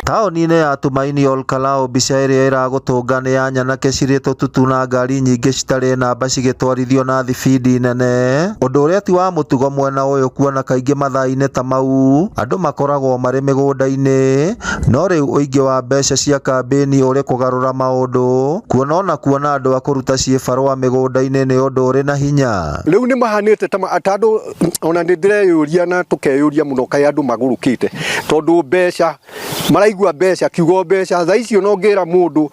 Taũni-inĩ ya Tumaini Olkalau, mbica ĩrĩa ĩragũtũnga nĩ ya nyanake cirĩ tũtutu na ngari nyingĩ citarĩ namba cigĩtwarithio na thibindi nene, ũndũ ũrĩa ti wa mũtugo mwena ũyũ kuona kaingĩ mathaa-inĩ ta mau andũ makoragwo marĩ mĩgũnda-inĩ, no rĩu ũingĩ wa mbeca cia kambĩini ũrĩ kũgarũra maũndũ, kuona ona kuona andũ a kũruta ciĩbarũa mĩgũnda-inĩ nĩ ũndũ ũrĩ na hinya. Rĩu nĩ mahanĩte ta andũ, ona nĩ ndĩreyũria na tũkeyũria mũno kaĩ andũ magũrũkĩte, tondũ mbeca maraigua mbeca kiugo mbeca thaa icio no ngĩra mũndũ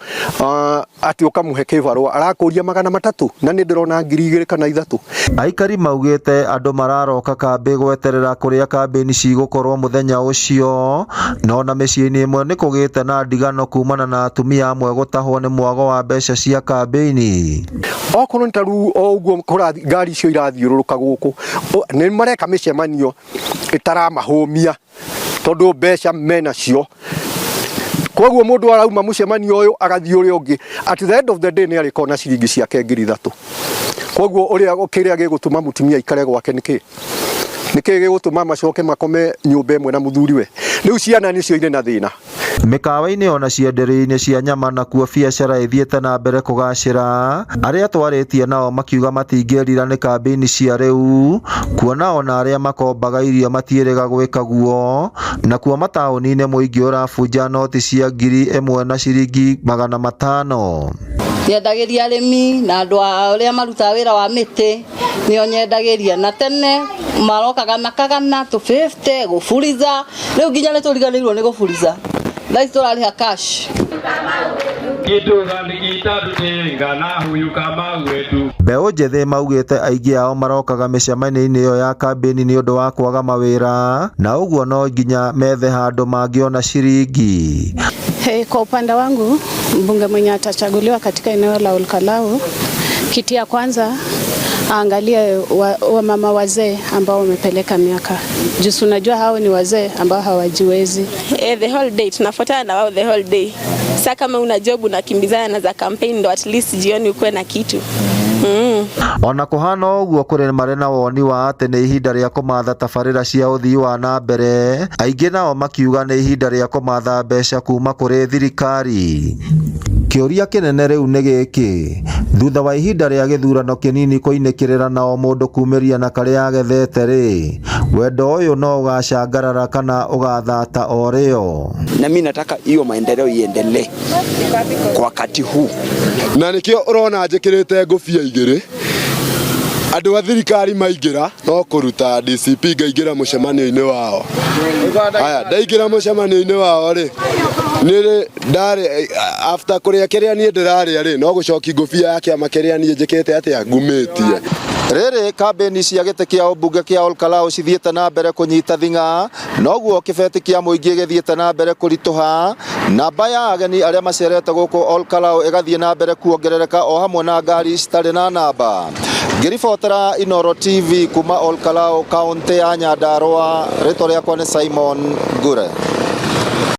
atĩ ũkamũhe kĩbarũa arakũria 300 na nĩ ndĩrona 2000 kana 3. Aikari maugĩte andũ mararoka kambĩ gweterera kũrĩa kambĩini cigũkorwo mũthenya ũcio, no na mĩciĩ-inĩ ĩmwe nĩ kũgĩte na ndigano kumana na atumia amwe gũtahwo nĩ mwago wa mbeca cia kambĩini. Okorwo nĩ ta rĩu o ũguo ngari icio irathiũrũrũka gũkũ, nĩ mareka mĩcemanio ĩtaramahũmia tondũ mbeca menacio. Koguo mũndũ arauma mũcemanio ũyũ agathiĩ ũrĩa ũngĩ, at the end of the day nĩ arĩkorwo na ciringi ciake 3000. Koguo ũrĩa kĩrĩa gĩgũtũma mũtumia aikare gwake nĩ kĩ? Nĩ kĩ gĩgũtũma macoke makome nyũmba ĩmwe na mũthuriwe? Rĩu ciana nĩcio irĩ na thĩna. Mĩkawa-inĩ ona cienderio-inĩ cia nyama nakuo biacara ĩthiĩte na mbere kũgacĩra, arĩa twarĩtie nao makiuga matingĩrira nĩ kambĩini cia rĩu, kuona ona arĩa makombaga irio matiĩrĩga gwĩka guo, nakuo mataũni-inĩ mũingĩ ũrabunja noti cia 1000 na ciringi 500. Nyendagĩria arĩmi na andũ arĩa marutaga wĩra wa mĩtĩ nĩo nyendagĩria, na tene marokaga na kagana 250 gũburiza, rĩu nginya nĩ tũriganĩirwo nĩ gũburiza, thaa ici tũrarĩha cash. Mbeũ njĩthĩ maugĩte aingĩ ao marokaga mĩcemanio-inĩ ĩyo ya kambĩini nĩ ũndũ wa kwaga mawĩra, na ũguo no nginya methe handũ mangĩona ciringi. Hey, kwa upande wangu mbunge mwenye atachaguliwa katika eneo la Olkalau, kitu ya kwanza aangalie wamama wa wazee ambao wamepeleka miaka. Juu unajua hao ni wazee ambao hawajiwezi. The whole day tunafuatana na wao the whole day. Sasa kama una job unakimbizana na za campaign ndo at least jioni ukuwe na kitu. Ona kũhana ũguo kũrĩ marĩ na woni wa atĩ nĩ ihinda rĩa kũmatha tabarĩra cia ũthii wa na mbere, aingĩ nao makiuga nĩ ihinda rĩa kũmatha mbeca kuma kũrĩ thirikari. Kĩũria kĩnene rĩu nĩ gĩkĩ, thutha wa ihinda rĩa gĩthurano kĩnini kũinĩkĩrĩra na o mũndũ kumĩria na karĩa agethete rĩ, wendo ũyũ no ũgacangarara kana ũgathata o rĩo? Na mimi nataka hiyo maendeleo iendelee kwa wakati huu. Na nikio urona njikirite ngũbia igĩrĩ, andũ a thirikari maingĩra no kũruta DCP ngaingĩra mũcemanio-inĩ wao. Aya, ndaingĩra mũcemanio-inĩ wao rĩ, nĩ ndarĩ after kũrĩa kĩrĩa niĩ ndĩrarĩa rĩ, no gũcoki ngũbia ya kĩama kĩrĩa niĩ njĩkĩte atĩa ngumĩtie. Rĩrĩ kambĩini cia gĩtĩ kĩa ũmbunge kĩa Olkalau cithiĩte na mbere kũnyita thing'a, noguo kĩbeti kĩa mũingĩ gĩthiĩte na mbere kũritũha, namba ya ageni arĩa macerete gũkũ Olkalau ĩgathiĩ na mbere kuongerereka o hamwe na ngari citarĩ na namba. Ngĩribotera Inooro TV kuma Olkalau, kaũntĩ ya Nyandarua, rĩtwa rĩakwa nĩ Simon Ngure.